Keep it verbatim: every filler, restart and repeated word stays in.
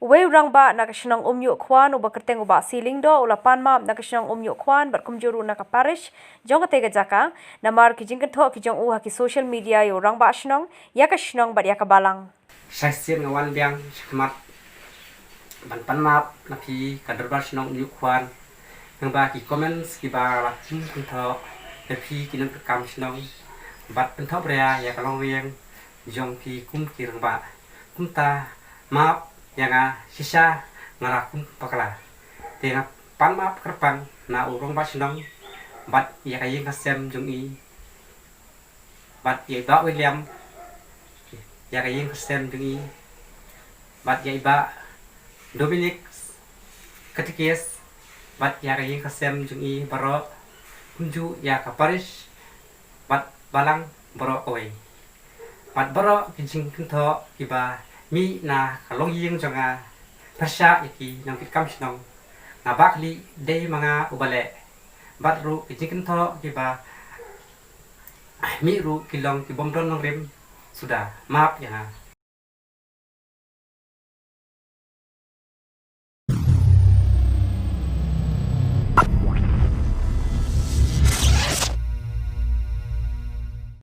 Uwei u rangbah na ka shnong Umñiuhkhwan uba kyrteng u Bah C. Lyngdoh u la pan map na ka shnong Umñiuhkhwan bad kumjuh ruh na ka parish jong katei ka jaka, namar ki jingkynthoh ki jong u ha ki social media ïa u rangbah shnong, ïa ka shnong bad ïa ka balang. Shisien nga wan biang shakhmat ban pan map na phi ka dorbar shnong Umñiuhkhwan, nangba ki comments kiba la kum kynthoh na phi ki nongtrei kam shnong bad kynthoh bria ïa ka longriang jong phi kum ki rangbah. Kumta map ïa nga, shisha nga la kum bakla. Te nga pan map kyrpang na u rangbah shnong bad ïa ka ïing ka sem jong i, bad ïa i Bah William, ïa ka ïing ka sem jong i, bad ïa i Bah Dominic Katikis, bad ïa ka ïing ka sem jong i baroh, kumjuh ïa ka parish bad balang baroh kawei. Bad baroh ki jingkynthoh kiba mih na ka longïing jong nga pyrshah ïa ki nongkitkam shnong, nga bah kylli dei ma nga uba leh. Bad ruh ki jingkynthoh kiba mih ruh ki long ki bym don nongrim suda, map ïa nga.